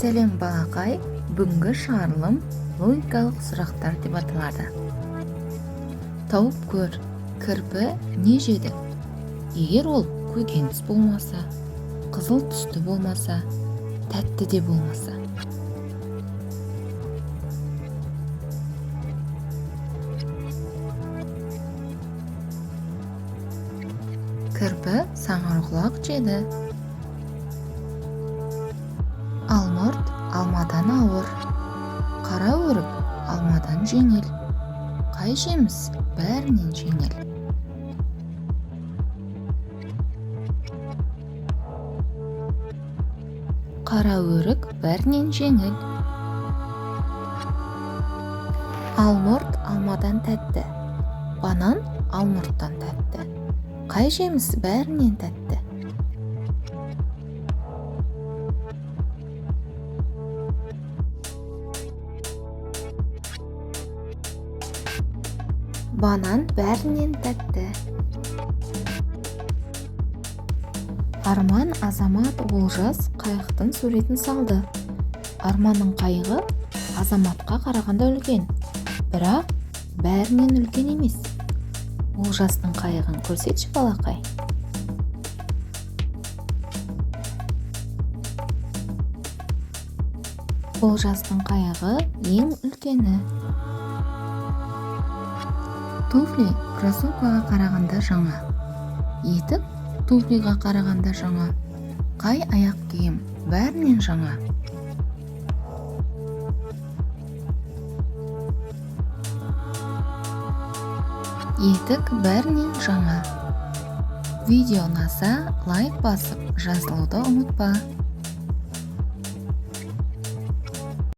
Сәлем, балақай! Бүгінгі шығарылым «Логикалық сұрақтар» деп аталады. Тауып көр, кірпі не жеді? Егер ол көкөніс болмаса, қызыл түсті болмаса, тәтті де болмаса. Кірпі саңырауқұлақ жеді. Алмұрт алмадан ауыр, қара өрік алмадан жеңіл. Қай жеміс бәрінен жеңіл? Қара өрік бәрінен жеңіл. Алмұрт алмадан тәтті, банан алмұрттан тәтті. Қай жеміс бәрінен тәтті? Банан бәрінен тәтті. Арман, Азамат, Олжас қайықтың суретін салды. Арманның қайығы Азаматқа қарағанда үлкен, бірақ бәрінен үлкен емес. Олжастың қайығын көрсетші, балақай. Олжастың қайығы ең үлкені. Туфли кроссовкаға қарағанда жаңа, етік туфлиға қарағанда жаңа. Қай аяқ киім бәрінен жаңа? Етік бәрінен жаңа. Видео ұнаса, лайк басып, жазылуды ұмытпа.